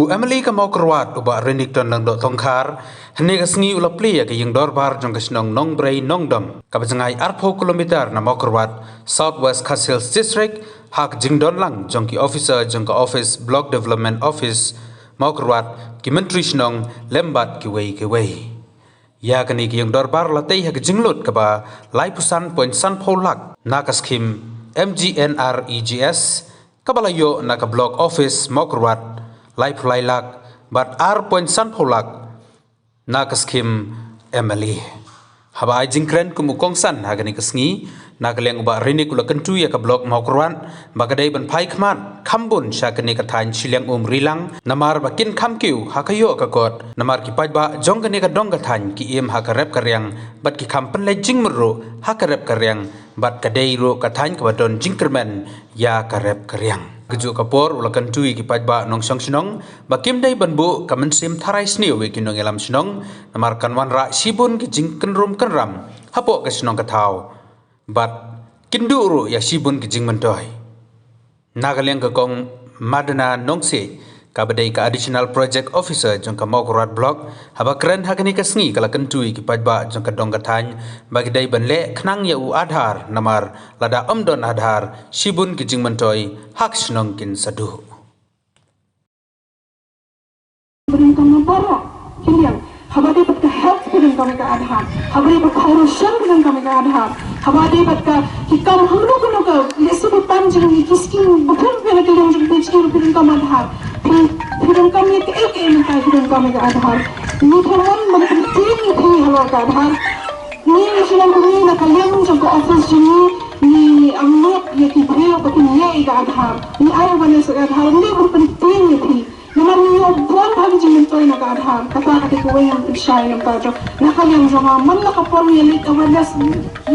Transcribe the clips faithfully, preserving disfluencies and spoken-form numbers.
U M L A ka Mawkyrwat u Bah Renikton Lyngdoh Thongkhar hynne ka sngi u la plie ïa ka ïing dorbar jong ka shnong Nongbrei Nongdom kaba jngai arphew kilometer na Mawkyrwat, South West Khasi Hills District, ha ka jingdon lang jong ki officer jong ka office Block Development Office Mawkyrwat, ki myntri shnong lem bad kiwei kiwei. Ïa kane ka ïing dorbar la tei ha ka jinglut kaba laiphew san point sanphew lak na ka skhim M G N R E G S, kaba la ïoh na ka Block Office Mawkyrwat laiphew lai lak bad ar point sanphew lak na ka skhim M L A. Haba ai jingkren kum u kongsan ha kane ka sngi, na ka liang u Bah Renik u la kyntu ïa ka Block Mawkyrwat ba ka dei ban phai khmat kham bun sha kane ka thaiñ shiliang um rilang, namar ba kin kham kiew ha ka ïoh ka kot, namar ki paidbah jong kane ka dong ka thaiñ ki im ha ka rep ka riang bad ki kham pynleit jingmut ruh ha ka rep ka riang, bad ka dei ruh ka thaiñ kaba don jingkyrmen ïa ka rep ka riang. Kajuh ka por u la kyntu ïa ki paidbah nongshong shnong ba kim dei ban buh ka mynsiem tharai sniew ïa ki nongïalam shnong, namar kan wanrah shibun ki jingkynrum kynram hapoh ka shnong ka thaw bad kin duh ruh ïa shibun ki jingmyntoi. Na ka liang ka Kong Madana Nongsiej, kaba dei ka Additional Project Officer jong ka Mawkyrwat Block, haba kren ha kane ka sngi ka la kyntu ïa ki paidbah jong ka dong ka thaiñ ba ki dei ban leh khnang ïa u Aadhaar, namar lada ym don Aadhaar shibun ki jingmyntoi ha ka shnong kin sa duh. Phi donkam ïa baroh ki liang. Haba dei bad ka health phi donkam ïa ka Aadhaar. Haba dei bad ka education phi donkam ïa ka Aadhaar. Haba dei bad ka ki kam hangno hangno ka, lehse phi pan jong ki skim bapher bapher na ka liang jong ka P H E ruh phi donkam Aadhaar. Phi, phi donkam ïa kaei kaei mynta phi donkam ïa ka Aadhaar. Ngi khlem wan ban pyntieng ïa phi halor ka Aadhaar. Ngi ngi shu wan kumne na ka liang jong ka office jong ngi, ngi angnud ïa ki briew ba kin leh ïa ka Aadhaar. Ngi ai awareness ïa ka Aadhaar, ym dei ban pyntieng ïa phi. Namar ngi ïoh bun bha ki jingmyntoi na ka Aadhaar, kata ka dei kawei ngan pynshai na ka jong, na ka liang jong nga, man la ka por ngi leh awareness,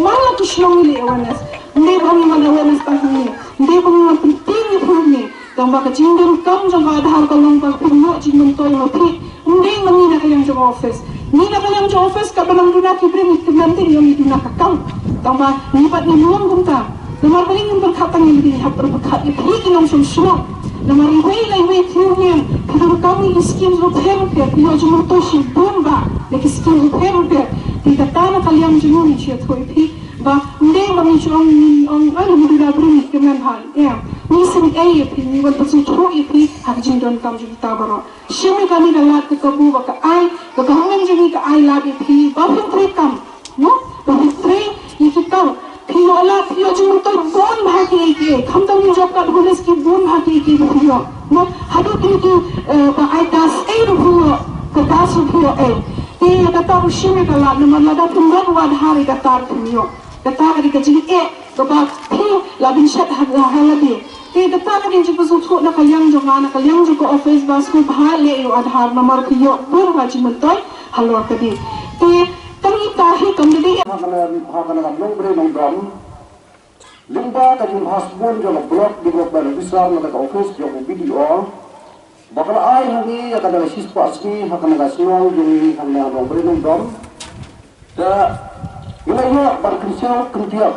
man la ka shnong ngi leh awareness. Ym dei ba ngi wan awareness tang hangne, ym dei ba ngi wan pyntieng ïa phi hangne. Tang ba ka jingdonkam jong ka Aadhaar ka long ba phin ïoh jingmyntoi ma phi. Ym dei ma ngi na ka liang jong office. Ngi na ka liang jong office kaba nang duna ki briew ngi kynmaw te ngi ong ngi duna ka kam. Tang ba ngi pat ngim long kumta. Namar balei ngin pyrkhat tang ïa lade, hap pyrkhat ïa phi ki nongshong shnong. Namar iwei la iwei phi ong ïa phi donkam ïa ki skim bapher bapher, phi ïoh jingmyntoi shibun bha na ki skim bapher bapher. Te kata na ka liang jong ngi ngin shu ïathuh ïa phi. Ba ym dei ba ngi shu ong, ngi ong, ah, ngi duna briew ngi kmen ha. Ïa, ngi sngewthuh ïa phi, ngi wan pynsngewthuh ïa phi ha ka jingdonkam jong kita baroh. Shim ïa kane ka lad ka kabu ba ka ai, ka government jong ngi ka ai lad ïa phi ba phin trei kam. No? Ba phin trei ïa ki kam. Phi ïoh lad, phi ïoh jingmyntoi bun bha kiei kiei. Khamtam ki job card holders ki bun bha kiei kiei ba phi ïoh. No? Haduh kine ki, eh, ba ai das ei ruh phi ïoh. Ka das ruh phi ïoh ei. Te ïa kata ruh shim ïa ka lad namar lada phim don Aadhaar ïa kata ruh phim ïoh. Kata ka dei ka jingeh kaba phi la phin shet ha, ha lade. Te kata ka dei jingpynsngewthuh na ka liang jong nga, na ka liang jong ka office ba sngewbha leh ïa u Aadhaar namar phi ïoh bun bha jingmyntoi halor ka dei. Te tang ita hi kam da dei. Ha kane, ha kane ka Nongbrei Nongdom. Lyngba ka jingbha sbun jong ka Block Development Officer na ka office jong u B D O. Ba ka la ai ha ngi ïa ka da ka shispah sngi ha kane ka shnong jong ngi hangne ha Nongbrei Nongdom. Te ngi la ïoh ban kynshew kyntiap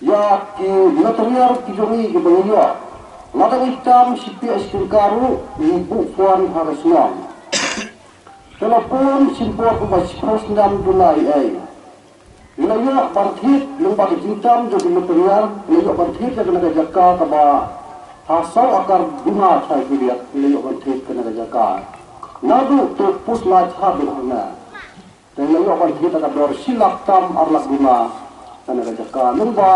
ïa ki material ki jong ngi kiba ngi ïoh. Lada ngi tam shi piah shi tyngka ruh ngi buh fund ha ka shnong. Te la bun shim por kumba shiphew snem duna ei ei. Ngi la ïoh ban thied lyngba ka jingtam jong ki material, ngi la ïoh ban thied ïa kane ka jaka kaba ha saw akar duna shai phi biang, ngi la ïoh ban thied kane ka jaka. Naduh to pus la cha duh hana. Te ngi la ïoh ban thied ïa ka dor shi lak tam ar lak duna kane ka jaka. Lyngba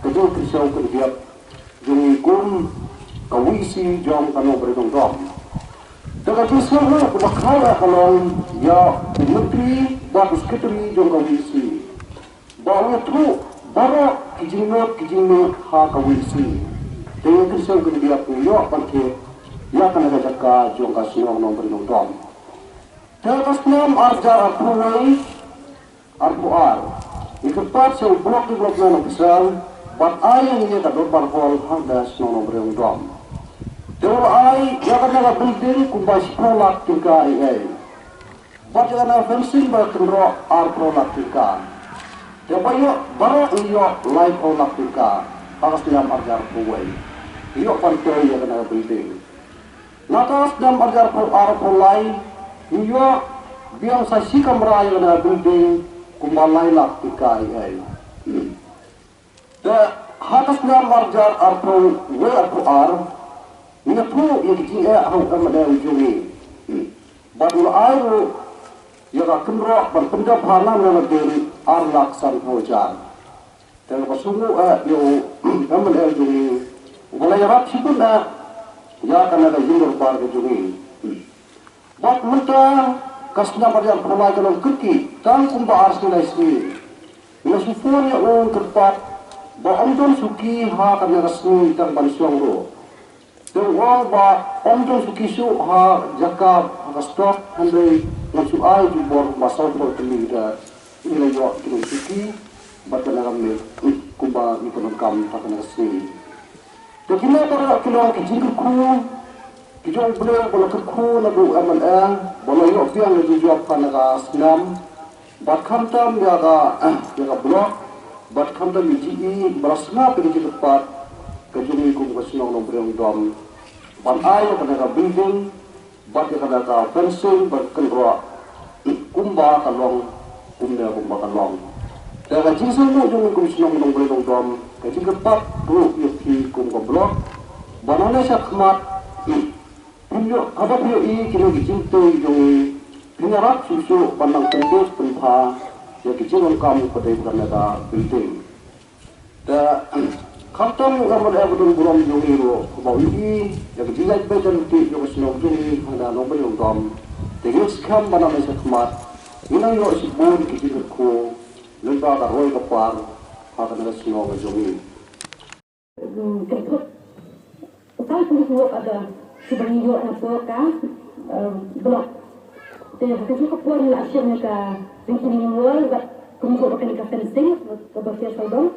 ka jingkynshew kyndiat jong ngi kum ka V C jong ka Nongbrei Nongdom. Te ka jingsngew ruh kaba khraw ka long ïa u myntri bad u secretary jong ka V C ba u ïathuh baroh ki jingmut ki jingmut ha ka V C. Te ngi kynshew kyndiat ngi ïoh ban thied ïa kane ka jaka jong ka shnong Nongbrei Nongdom. Te ka snem arhajar arphew wei, arphew ar. Ngi kyrpad sha u Block Development Officer ban ai ïa ngi ïa ka dorbar hall ha ka shnong Nongbrei Nongdom. Te u la ai ïa kane ka building kumba shiphew lak tyngka ei ei. Bad ïa kane ka fencing ba kynroh arphew lak tyngka. Te ba ïoh baroh ngi ïoh laiphew lak tyngka ha ka snem arhajar arphew wei. Ngi ïoh ban tei ïa kane ka building. Na ka snem arhajar arphew lai, ngi ïoh biang sa shi kamra ïa kane ka building kumba lai lak tyngka. Te ha ka snem arhajar arphew wei arphew ar, ngi ïathuh ïa ka jingeh ha u M L A u jong ngi. Bad u la ai ruh ïa ka kynroh ban pyndep ha ngan na la ding ar lak sanphew hajar. Te kaba sngewbha ïa u M L A u jong ngi, uba la ïarap shibun ïa kane ka jingdorbar ka jong ngi. Bad mynta ka snem arhajar arphew lai ka long kyrkieh tang kumba ar sngi lai sngi. Nga shu phone ïa u kyrpad ba ym don suki ha kane ka sngi tang ban shong ruh. Te u ong ba ym don suki shuh ha jaka ha ka stock, hynrei ngan shu ai jubor ba sawphew tylli da ngi la ïoh ki nongsuki bad kane ka miej kumba ngi pyndonkam ha kane ka sngi. Te kine baroh ki long ki jingkyrkhu ki jong U Blei ba la kyrkhu na u M L A ba la ïoh biang ïa ka jingjop ha kane ka snem. Bad khamtam ïa ka, ïa ka block, bad khamtam ïa ka G E ba la sngap ïa ka jingkyrpad ka jong ngi kum ka shnong Nongbriew Nongdom ban ai ïa kane ka building bad ïa kane ka fencing bad kynroh kumba ka long, kumne kumba ka long. Te ka jingsngewnguh jong ngi kum shnong Nongbriew Nongdom, ka jingkyrpad ruh ïa phi kum ka block ba nangne shakhmat phin ïoh, haba phi ïohi kine ki jingtei jong ngi, phin ïarap shuh shuh ban nang pynbeit pynbha ïa ki jingdonkam ba dei ba kane ka building. Te khamtam ïa u M L A ba don burom jong ngi ruh, haba u ïohi ïa ka jinglait beit lynti jong ka shnong jong ngi ha Nongbriew Nongdom, te ngi skhem ba nangne shakhmat ngin nang ïoh shibun ki jingkyrkhu lyngba ka roi ka par ha kane ka shnong jong ngi. Ka thut. Ka thut ka work order kiba ngi ïoh na ka, eh, block. Te ha kajuh ka por ngi la shim ïa ka retaining wall bad kumjuh bad kane ka fencing kaba pher sawdong.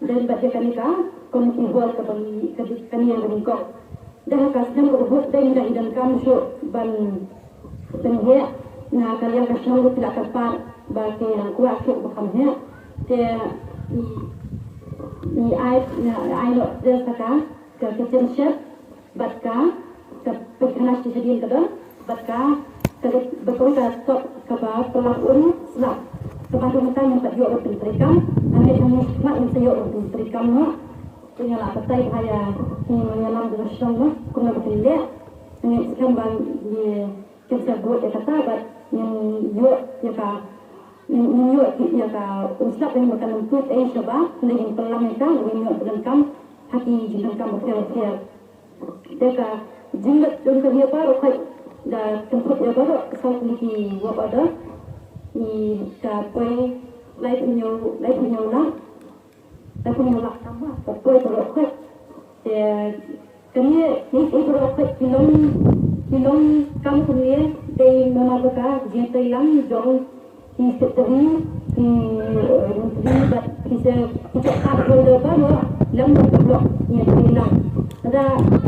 Then bad ïa kane ka community hall kaba ngi, kane ïa kaba ngi kok. Te ha ka snem kaba bud te ngi la ïoh donkam shuh ban pynheh na ka liang ka shnong ruh ki la kyrpad ba ki nang kwah shuh ba kham heh. Te ngi, ngi ai, ngi ai noh dress ha ka, ka kitchen shed bad ka, ka pynkhana sha shadien ka don bad ka, ka, bad ka, ka top kaba pynlap un slab. Kaba mynta ngim pat ïoh ban pyntreikam, hangne hangne shuwa ngim sa ïoh ban pyntreikam noh. Te nga la batai bha ïa ki nongïalam jong ka shnong noh kumno ba kin leh. Ngin skhem ba ngi kin sa bud ïa kata bad ngin ïoh ïa ka, ngin, ngin ïoh ïa ka umslap, ngin ba kan ym kut ei shuwa ba ngin pynlang ïa ka, ngin ïoh pyndonkam ha ki jingdonkam bapher bapher. Te ka jingmut jong ka ïa baroh khoit da kynput ïa baroh saw tylli ki work order. Ïa ka poi laiphew hynñiew, laiphew hynñiew lak. Laiphew hynñiew lak tang ba ka poi baroh khoit. Te kane, kine baroh khoit ki long, ki long kam kumne, dei namar ba ka jingïatreilang jong ki secretary, ki, eh, myntri bad ki se, ki jong ka holder baroh, lem bad ka block ngi ïatreilang. Lada,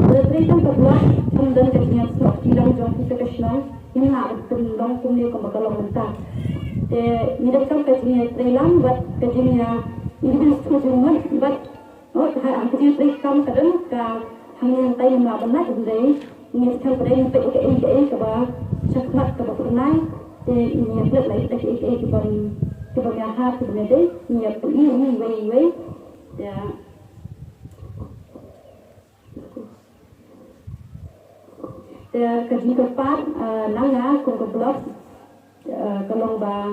lada trei tang ka block, kam don ka jingïasnoh kti lang jong kita ka shnong. Ngim lah ban pynlong kumne kumba ka long mynta. Te ngi donkam ka jingïatreilang bad ka jingïa, ngi donkam ka jingmut bad, oh, ha, ha ka jingtreikam ka don ka hangne hangtai ngim lah ban lait hynrei ngi skhem ba dei ngi peit ïa kaei kaei kaba shakhmat kaba phyrnai. Te ngi ïa peit lait ïa kaei kaei kaba, kaba ïahap kaba dei ngi ïa peit iwei iwei. Ïa. Te ka jingkyrpad, eh, na nga kum ka block, eh, ka long ba,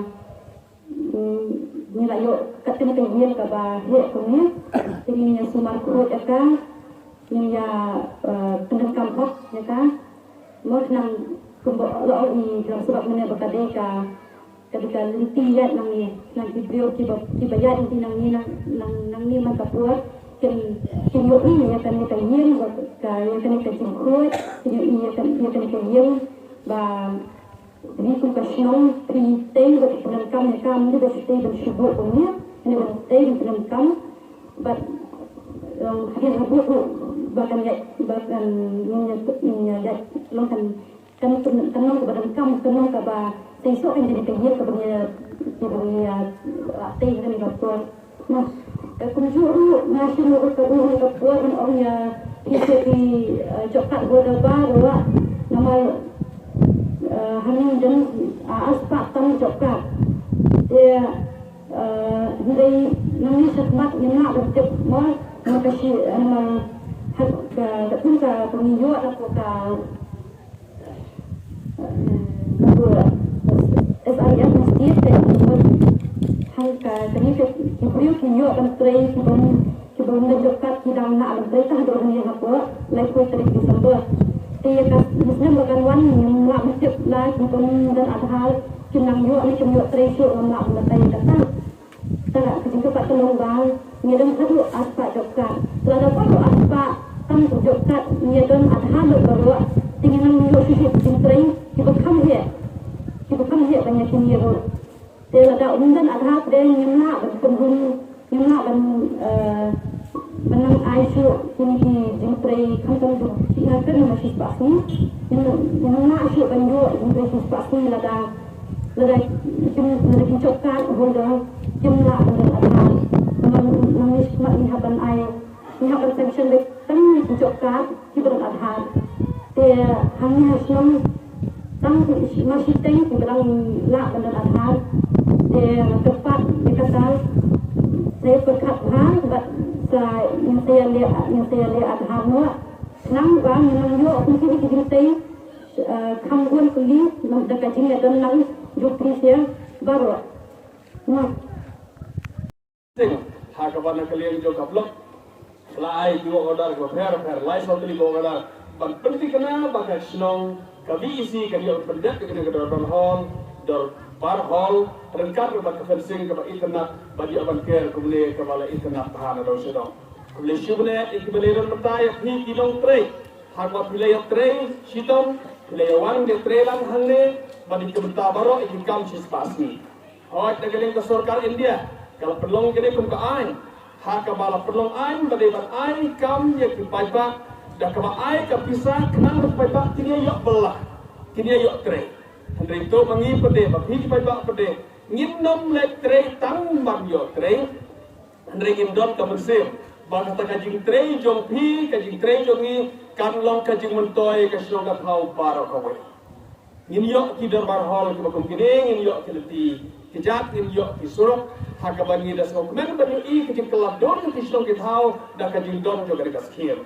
mm, ngi la ïoh katne ka ïing kaba heh kumne. Te ngin ïa sumar khuid ïa ka, ngin ïa, eh, pyndonkam hok ïa ka. Mo khnang kumba la ong i khnang, sabab mynne ba ka dei ka Ka dei ka lynti ïaid nangne, nang ki briew kiba, kiba ïaid nangne, nang, nang, nangne man ka por, kin, kin ïohi ïa kane ka ïing, ka, ïa kane ka jingkhuid, kin ïohi ïa kane, ïa kane ka ïing, ba, phi kum ka shnong, phi tei, ba phi pyndonkam ïa ka, ym dei ba phi tei ban shu buh kumne, ym dei ba phi tei ban pyndonkam, bad, um, hadien haduh ruh, ba kan ïaid, ba kan, ngin ïa, ngin ïa ïaid, long kan, Kan, kan, kan long kaba donkam, kan long kaba seisoh, kan dei ka ïing kaba ngi, kaba ngi, ah, tei kane ka por. Nah, eh, kumjuh ruh nga shim ruh ka bun ka por ban ong ïa phi, phi, eh, jong ka Border Bar ruh, Namar, eh, hangne don, ah, arspah tam job card. Te, eh, hynrei nangne shakhmat ngim lah ban tip mo, namar ka shi, eh, namar ha ka, ka pun ka, ka ngi ïoh da ka, eh, ka SIF na state ka, hang ka, kane ka, ki briew ki ïoh ban trei, ki bym Ki bym don job card ki dang nang ban trei tang haduh hangne hapoh laiphew tarik December. Te ïa ka snem ba kan wan ngim lah ban tip la ki bym don Aadhaar kin nang ïoh ne kim ïoh trei shuh, ngam lah ban batai ïa kata. Tang ka jingkyrpad ka long ba ngi don haduh arspah job card. Lada baroh arspah tam job card ngi don Aadhaar lut baroh, te ngin nang ïoh shuh shuh ki jingtrei kiba kham heh, kiba kham heh ban ïa kine ruh. Te lada ym don Aadhaar te ngim lah ban pynhun, ngim lah ban, eh, ban nang ai shuh kine ki jingtrei khamtam jong ki, nga kren namar shispah sngi. Ngim, ngim lah shuh ban ïoh jingtrei shispah sngi lada, lada kim, lada ki job card holder kim lah ban don Aadhaar. Namar nangne shakhmat ngi hap ban ai Ngi hap ban sanction beit tang ki job card kiba don Aadhaar. Te hangne ha shnong tang mar shiteng kiba dang lah ban don Aadhaar. Te nga kyrpad ïa kata, sa pyrkhat bha bad sa ngin sa ïaleh, ngin sa ïaleh Aadhaar noh. Khnang ba ngin nang ïoh kum kine ki jingtei, eh, kham bun kali da ka jingïadon lang jong phi sha baroh. Noh. Sing, ha kaba na ka liang jong ka block la ai ki work order kiba pher pher, lai saw tylli ki work order ban pynthikna ba ka shnong ka VEC kan ïoh pyndep ïa kane ka dorbar hall, dorbar hall ryngkat bad ka fencing kaba itynnad ban ïoh ban ker kumne kaba la itynnad bha na dong sha dong. Khublei shibun ïa kiba la ïadon bynta ïa phi ki nongtrei. Ha kaba phi la ïatrei shitom, phi la ïawan ïatrei lang hangne ban ïa ki bynta baroh ïa ki kam shispah sngi. Hooid, na ka liang ka sorkar India ka la pynlong kane kum ka aiñ. Ha kaba la pynlong aiñ ba dei ban ai kam ïa ki paidbah da kaba ai ka pisa khnang ba ki paidbah kin ïa ïoh bylla, kin ïa ïoh trei. Hynrei to ma ngi pat de, ma phi ki paidbah pat de, ngin nym leit trei tang ban ïoh trei. Hynrei ngim don ka mynsiem ba kata ka jingtrei jong phi, ka jingtrei jong ngi kan long ka jingmyntoi ka shnong ka thaw baroh kawei. Ngin ïoh ki dorbar hall kiba kum kine, ngin ïoh ki lynti kjat, ngin ïoh ki surok, ha kaba ngi da sngewkmen ban ïohi ka jingkylla dur ki shnong ki thaw da ka jingdon jong kane ka skhim.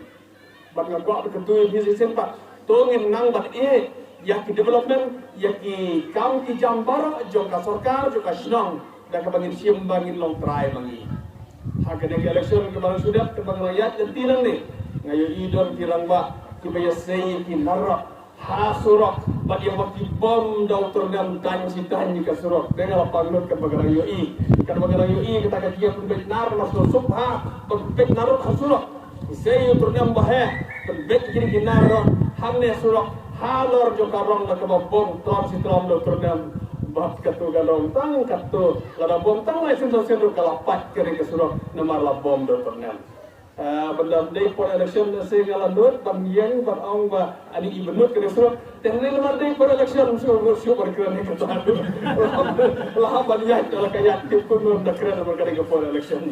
Bad nga kwah ban kyntu ïa phi shisien pat, to ngin nang ban ïeh ïa ki development, ïa ki kam ki jam baroh jong ka sorkar, jong ka shnong, da kaba ngin shim ba ngin long trai ma ngi. Ha kane ka election kaba la shu dep, kaba nga la ïaid lynti nangne, nga ïohi don ki rangbah kiba ïasei ïa ki narok ha surok, bad ïa ba ki bom da u tyrnem tang shi tang ïa ka surok. Te nga la pang lut kaba nga dang ïohi, kaba nga dang ïohi kata ka jingïapynbeit nar, la sngewsuk bha ban pynbeit narok ha surok. Ki sei ïa u tyrnem ba heh, pynbeit kine ki nar rong hangne surok, halor jong ka rong da kaba bom tlam shi tlam da u tyrnem. Bad katu ka long tang katu, lada bom tang lai sien saw sien ruh ka la pait kane ka surok namar la bom da u tyrnem. Ah, ban da dei por election, na sien nga la nud ban ïeng ban ong ba ani i ban nud kane surok. Te hynrei namar dei por election shu shu ban kren ïa kata. La hap ban ïaid, la ka ïaid tip kumno da kren namar ka dei ka por election.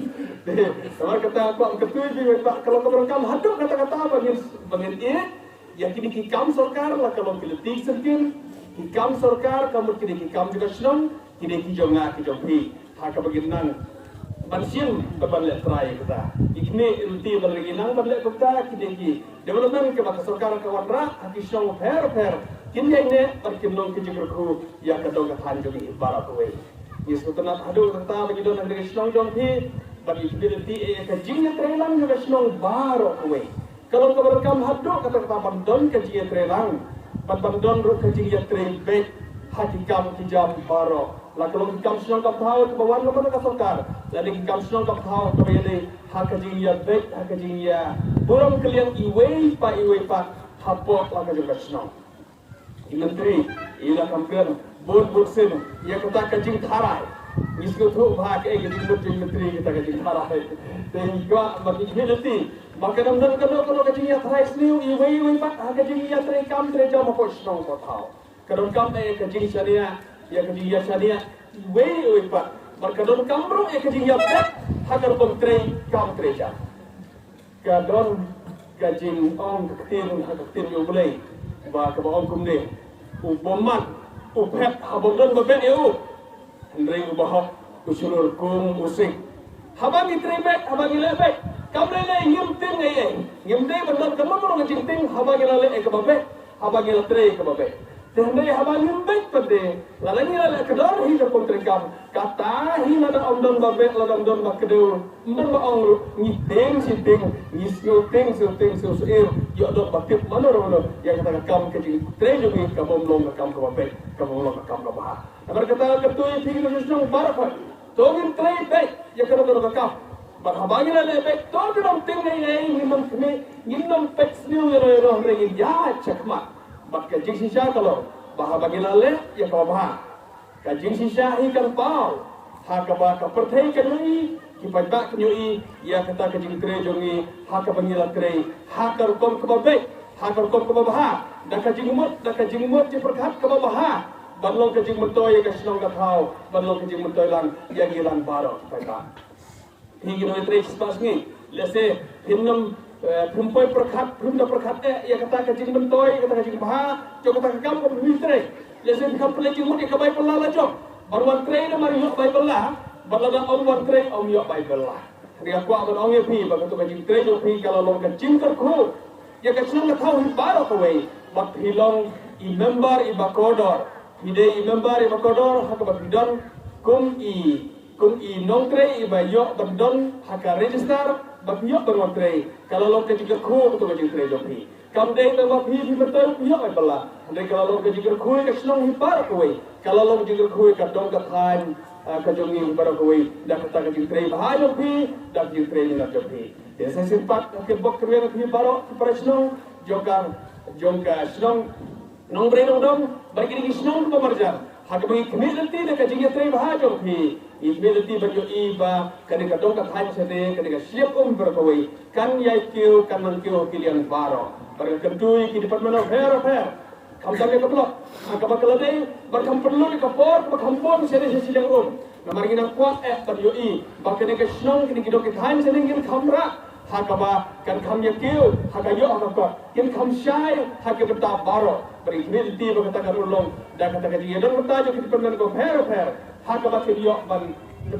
Te namar kata kwah ban kyntu ïa phi, ba ka long kaba donkam haduh katta katta ba ngin, ba ngin ïeh ïa kine ki kam sorkar, la ka long ki lynti ki syngkien, ki kam sorkar, ka mut kine ki kam jong ka shnong, kine ki jong nga ki jong phi. Ha kaba ngin nang ban shim, ban leh trai ïa kata. Ki khmih lynti ba la ngin nang ban leh kumta, kine ki development kaba ka sorkar ka wanrah ha ki shnong pher pher, kin ïai neh bad kin long ki jingkyrkhu ïa ka dong ka thaiñ jong ngi baroh kawei. Ngi sngewtynnat haduh katta ba ngi don ha kane ka shnong jong phi, bad ngi khmih lynti ïa ka jingïatreilang jong ka shnong baroh kawei. Ka long kaba donkam haduh katta katta ban don ka jingïatreilang, bad ban don ruh ka jingïatrei beit ha ki kam ki jam baroh. La ka long ki kam shnong kam thaw kaba wan na ka sorkar, lane ki kam shnong kam thaw kaba ïadei ha ka jingïabeit, ha ka jingïaburom kylliang iwei pa iwei pat hapoh la ka jong ka shnong. I Myntri i la kam kren bun bun sien ïa kata ka jingtharai. Ngi sngewthuh bha kaei ka jingmut jong i Myntri kata ka jingtharai. Te ngi kwah ba ki khmih lynti ba kan ym don kano kano ka jingïatharai sniew iwei iwei pat ha ka jingïatrei kam trei jam hapoh shnong hapoh thaw. Ka donkam ïa ka jingshaniah, ïa ka jingïashaniah iwei iwei pat. Bad ka donkam ruh ïa ka jingïabeit ha ka rukom trei kam trei jam. Ka don ka jingong ka ktien ha ka ktien jong U Blei. Ba kaba ong kumne, u bymman u phet ha bym don ba beh ïa u, hynrei u bahok u shlur kum u sing. Haba ngi trei beit, haba ngi leh beit, kam lei lei ngim tieng ei ei. Ngim dei ban don ka mano mano ka jingtieng haba ngi la leh ïa kaba beit, haba ngi la trei ïa kaba beit. Te hynrei haba ngim beit pat de, lada ngi la leh ka dor hi ka pun treikam, kata hi lada ym don ba beit, lada ym don ba kdew, ym don ba ong ruh, ngi tieng shi tieng, ngi siew tieng siew tieng siew siew, ïoh don ba tip mano ruh mano ïa kata ka kam ka jingtrei jong ngi, ka bym long ka kam kaba beit, ka bym long ka kam kaba bha. Namar kata ka tu ïa phi ki nongshong shnong baroh, to ngin trei beit ïa kano kano ka kam. Bad haba ngi la leh beit, to ngin ym tieng ei ei, ngin ym khmih, ngin ym peit sniew ïano ïano, hynrei ngin ïaid shakhmat. Bad ka jingshisha ka long ba haba ngi la leh ïa kaba bha, ka jingshisha hi kan paw ha kaba ka pyrthei kan ïohi, ki paidbah kin ïohi ïa kata ka jingtrei jong ngi ha kaba ngi la trei ha ka rukom kaba beit, ha ka rukom kaba bha, da ka jingmut, da ka jingmut jingpyrkhat kaba bha, ban long ka jingmyntoi ïa ka shnong ka thaw, ban long ka jingmyntoi lang ïa ngi lang baroh, paidbah. Phi ki nongtrei shispah sngi, lehse phin ym, eh, phim poi pyrkhat, phim da pyrkhat eh ïa kata ka jingmyntoi, ïa kata ka jingbha jong kata ka kam kaba phi trei. Lehse phi kham pynleit jingmut ïa ka bai bylla la jong, ban wan trei namar ïoh bai bylla, bad lada ym wan trei ym ïoh bai bylla. Hynrei nga kwah ban ong ïa phi ba kato ka jingtrei jong phi ka la long ka jingkyrkhu ïa ka shnong ka thaw hi baroh kawei. Bad phi long i member iba kordor, phi dei i member iba kordor ha kaba phi don kum i, kum i nongtrei iba ïoh ban don ha ka register ba phi ïoh ban wan trei. Ka la long ka jingkyrkhu kato ka jingtrei jong phi. Kam dei tang ba phi phi myntoi phi ïoh bai bylla, hynrei ka la long ka jingkyrkhu ïa ka shnong hi baroh kawei, ka la long ka jingkyrkhu ïa ka dong ka thaiñ, ah, ka jong ngi baroh kawei, da kata ka jingtrei bha jong phi, da ka jingtrei minot jong phi. Te sa shisien pat, ki bok ki rwiang, phi baroh ki para shnong jong ka, jong ka shnong Nongbrei Nongdong bad kine ki shnong kiba marjan, ha kaba ngi khmih lynti da ka jingïatrei bha jong phi, ngi khmih lynti ban ïohi ba kane ka dong ka thaiñ shane, kane ka shiliang um baroh kawei kan ïai kiew, kan nang kiew ha ki liang baroh. Bad nga kyntu ïa ki department bapher bapher, khamtam ïa ka block ha kaba ka la dei, bad kham pynlut ïa ka por kaba kham bun shane sha shiliang um. Namar ngi nang kwah eh ban ïohi ba kane ka shnong, kine ki dong ki thaiñ shane ngin kham rah ha kaba kan kham ïa kiew ha ka ïoh ha ka kot, kin kham shai ha ki bynta baroh. Bad ngi khmih lynti ba kata kan long da kata ka jingïadon bynta jong ki department bapher bapher ha kaba kin ïoh ban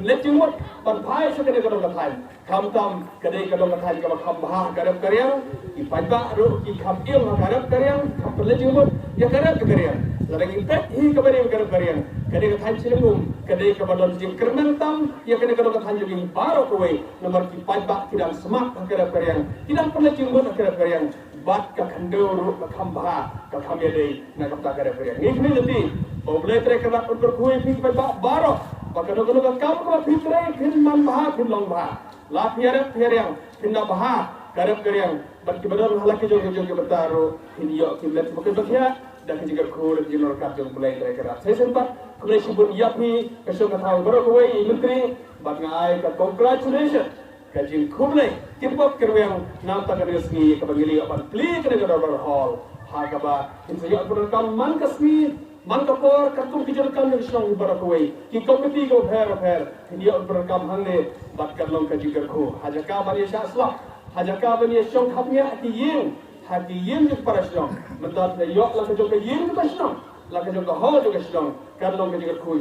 leit jingmut ban phai sha kane ka dong ka thaiñ. Khamtam ka dei ka dong ka thaiñ kaba kham bha ha ka rep ka riang, ki paidbah ruh ki kham im ha ka rep ka riang, kham pynleit jingmut ïa ka rep ka riang. Lada ngi peit hi kaba dei ka rep ka riang, ka dei ka thaiñ shiliang um, ka dei kaba don jingkyrmen tam ïa kane ka dong ka thaiñ jong ngi baroh kawei. Namar ki paidbah ki dang smat ha ka rep ka riang, ki dang pynleit jingmut ha ka rep ka riang. Bad ka khyndew ruh ka kham bha, ka kham ïadei na ka bynta ka rep ka riang. Ngi khmih lynti ba U Blei Trai Kynrad un kyrkhu ïa phi ki paidbah baroh, ba kano kano ka kam kaba phi trei phin man bha, phin long bha. La phi ïarep phi ïariang, phin nang bha ka rep ka riang, bad kiba don ha la ki jong ki jong ki bynta ruh kin ïoh ki met ba kin ba khiah da ka jingkyrkhu, da ka jingryngkat jong U Blei Trai Kynrad. Sa shisien pat khublei shibun ïa phi ka shnong ka thaw baroh kawei, i Myntri, bad nga ai ka congratulation, ka jingkhublei, ki bok ki rwiang, na kata ka sngi kaba ngi la ïoh ban plie kane ka Dorbar Hall, ha kaba kin sa ïoh pyndonkam man ka sngi, man ka por, katkum ki jingdonkam jong ki shnong baroh kawei, ki komiti kiba pher bapher kin ïoh pyndonkam hangne. Bad kan long ka jingkyrkhu ha jaka ban ïa shah slap, ha jaka ban ïa shong khapngiah ki ïing, ha ki ïing jong ki para shnong. Mynta te ïoh la ka jong ka ïing jong ka shnong, la ka jong ka hall jong ka shnong, kan long ka jingkyrkhu.